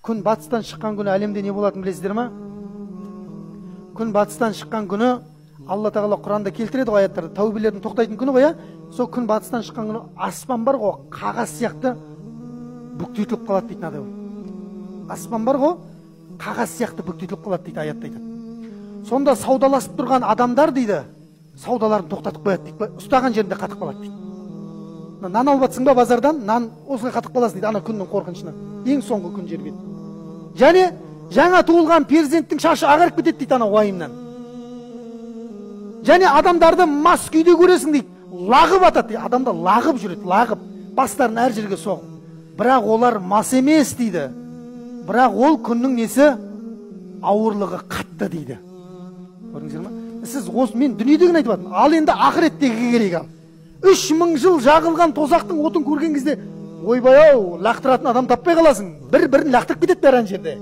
Күн батыстан шыққан күні әлемде не болатынын білесіздер ма? Күн батыстан шыққан күні Алла Тағала Құранда келтіреді ғой аяттарда, тәубелердің тоқтайтын күні ғой, Сол күн батыстан шыққан күні аспан бар ғой, қағаз сияқты бүктетіліп қалады дейді мынадай. Аспан бар ғой, қағаз сияқты бүктетіліп қалады дейді аятта айтады. Сонда саудаласып тұрған адамдар дейді, саудаларын тоқтатып қояды дейді, ұстаған жерінде қатып қалады дейді. Нан алып жатсың ба базардан, нан осылай қатып қаласың дейді, ана күннің қорқынышынан. Ең соңғы күн жер беті. Және жаңа туылған перзенттің шашы ағарып кетеді дейді ана уайымнан. Және адамдарды мас күйде көресің дейді, лағып атады дейді, адамдар лағып жүреді, лағып, бастарын әр жерге соғып. Бірақ олар мас емес дейді. Бірақ ол күннің несі ауырлығы қатты дейді. Көрдіңіздер ма? Сіз осы мен дүниедегіні айтып жатырмын. Ал енді ақыреттегі керек ал. 3000 жыл жағылған тозақтың отын көрген кезде ойбай ау, лақтыратын адам таппай қаласың. Бір-бірін лақтырып кетеді бәрі ана жерде.